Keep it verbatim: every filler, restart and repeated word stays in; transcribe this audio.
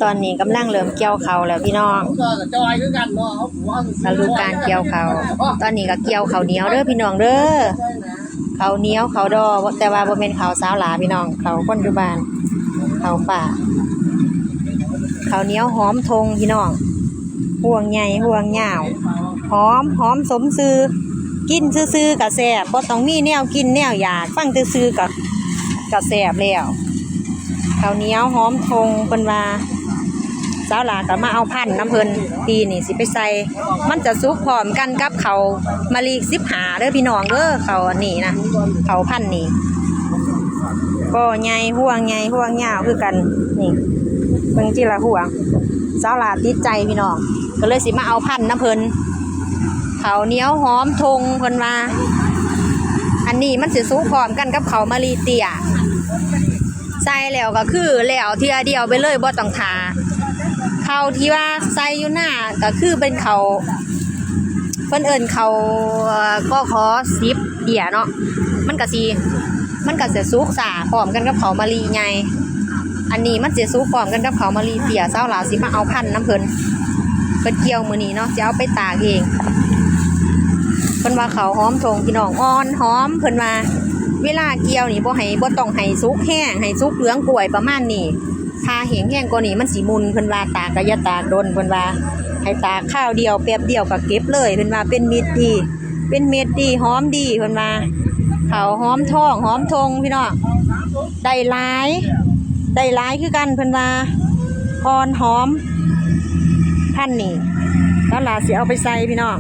ตอนนี้กำลังเริ่มเกี่ยวข้าวแล้วพี่น้อง ก็จอยคือกันเนาะเอาหัว ฤดูกาลเกี่ยวข้าว ตอนนี้ก็เกี่ยวข้าวเหนียวเด้อพี่น้องเด้อ ข้าวเหนียวข้าวดอ แต่ว่าบ่แม่นข้าวสาวหลาพี่น้อง ข้าวคนอยู่บ้าน ข้าวป่า ข้าวเหนียวหอมทงพี่น้อง ห่วงใหญ่ห่วงยาว หอมหอมสมซื่อ กินซื่อๆกะแซ่บ บ่ต้องมีแนวกินแนวอยาก ฟังซื่อๆกะกะแซ่บแล้ว ข้าวเหนียวหอมทงเพิ่นว่า สาวหลาก็มาเอาพันธุ์นำเพิ่น ปีนี้สิไปใส่ มันจะสุกพร้อมกันกับข้าวมะลิสิบห้าเด้อพี่น้องเด้อ ข้าวอันนี้นะ ข้าวพันธุ์นี้ ก็ใหญ่ห่วงใหญ่ห่วงยาวคือกัน นี่ เบิ่งทีละห่วง สาวหลาติดใจพี่น้อง ก็เลยสิมาเอาพันธุ์นำเพิ่น ข้าวเหนียวหอมทงเพิ่นว่า อันนี้มันสิสุกพร้อมกันกับข้าวมะลิเตี้ย ใส่แล้วก็คือแล้วเทื่อเดียวไปเลย บ่ต้องท่า ข้าวที่ว่าใส่อยู่หน้าก็คือเป็นข้าว เพิ่นเอิ้นข้าว เอ่อ กข.สิบ เตี้ยเนาะ มันก็สิ มันก็สิสุกช้าพร้อมกันกับข้าวมะลิใหญ่ อันนี้มันสิสุกพร้อมกันกับข้าวมะลิเตี้ย สาวหลาสิมาเอาพันธุ์นำเพิ่น เพิ่นเกี่ยวมื้อนี้เนาะ สิเอาไปตากเอง เพิ่นว่าข้าวหอมทงพี่น้อง อ่อนหอม เพิ่นว่า เวลาเกี่ยวนี่บ่ให้ บ่ต้องให้สุกแฮง ให้สุกเหลืองกล้วยประมาณนี้ ถ้าแฮงแฮงกว่านี้มันสิมุน เพิ่นว่า ตากก็อย่าตากดน เพิ่นว่า ให้ตากคราวเดียวแป๊บเดียวก็เก็บเลย เพิ่นว่าเป็นมิตรดี เป็นเม็ดดี หอมดี เพิ่นว่า ข้าวหอมทอง หอมทงพี่น้อง ได้หลาย ได้หลายคือกัน เพิ่นว่า อ่อนหอม พันธุ์นี้ สาวหลาสิเอาไปใส่พี่น้อง